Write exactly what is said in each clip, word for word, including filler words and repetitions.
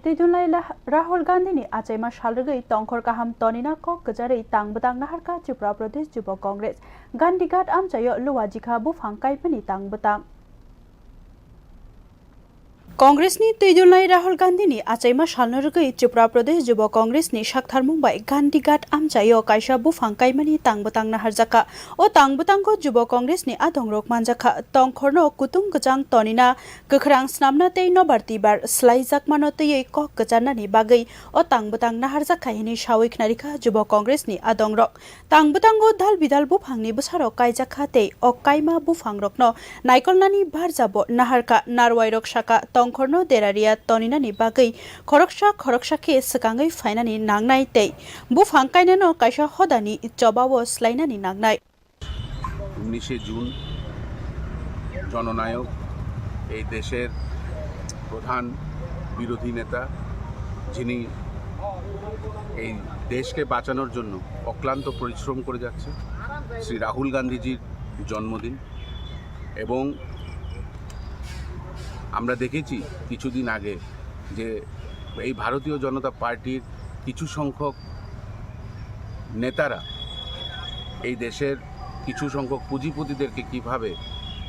Twijunlai Lah-, Rahul Gandhini achaima salrwgwi tongkhor kaham tonina kok kwcharwi tang bwtang naharkha Tripura Pradesh Jubo Congress. Gandhi Ghat amchaio luajikha buphang kaimani tang bwtang. Congressni twijunlai Rahul Gandhini achaima salno rwgwi Tripura Pradesh Jubo Congressni saktharmung bai Gandhi Ghat amchaio kaisa buphang kaimani tang bwtang naharjakha. O tang bwtango Jubo Congressni adongrok manjakha. Tongkhorno kutung kwchang tonina, kwkhrang snamna tei nobar twibar swlaijakmano twiwi kok kwcharnani bagwi o tang bwtang naharjakha hwnwi sawi khnarikha Jubo Congressni adongrok. Tang bwtango dal bidal buphangni bwsarok kaijakha tei o kaima buphangrokno naikolnani barjabo naharkha. Narwairok sakha, tongkhorno deraria toninani bagwi khoroksa khoroksa khe swkangwi phainani nangnai tei buphang kainano kaisa hodani chobao swlainani nangnai. উনিশে জুন জননায়ক, এই দেশের প্রধান বিরোধী নেতা, যিনি এই দেশকে বাঁচানোর জন্য অক্লান্ত পরিশ্রম করে যাচ্ছে, শ্রী রাহুল গান্ধীজির জন্মদিন। এবং আমরা দেখেছি কিছুদিন আগে যে এই ভারতীয় জনতা পার্টির কিছু সংখ্যক নেতারা এই দেশের কিছু সংখ্যক পুঁজিপতিদেরকে কিভাবে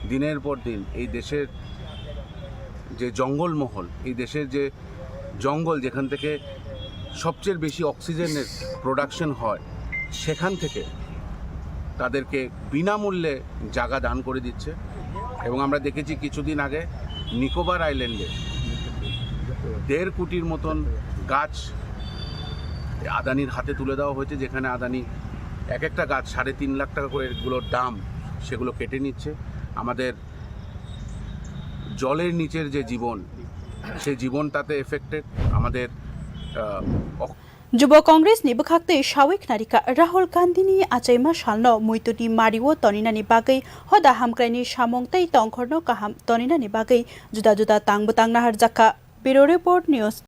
দিনের পর দিন এই দেশের যে জঙ্গলমহল, এই দেশের যে জঙ্গল, যেখান থেকে সবচেয়ে বেশি অক্সিজেনের প্রোডাকশন হয়, সেখান থেকে তাদেরকে বিনামূল্যে জায়গা দান করে দিচ্ছে। এবং আমরা দেখেছি কিছুদিন আগে নিকোবর আইল্যান্ডে দেড় কোটির মতন গাছ আদানির হাতে তুলে দেওয়া হয়েছে, যেখানে আদানি এক একটা গাছ সাড়ে তিন লাখ টাকা করে এগুলোর দাম, সেগুলো কেটে নিচ্ছে। আমাদের জলের নিচের যে জীবন, সেই জীবন তাতে এফেক্টেড। আমাদের আহ, অক- Jubo Congressni bwkhaktwi sawi khnarikha Rahul Gandhini achaima salno muituni mario toninani bagwi hoda hamkraini samung tei tongkhorno kaham toninani bagwi juda juda tang bwtang naharjakha. Bureau Report, News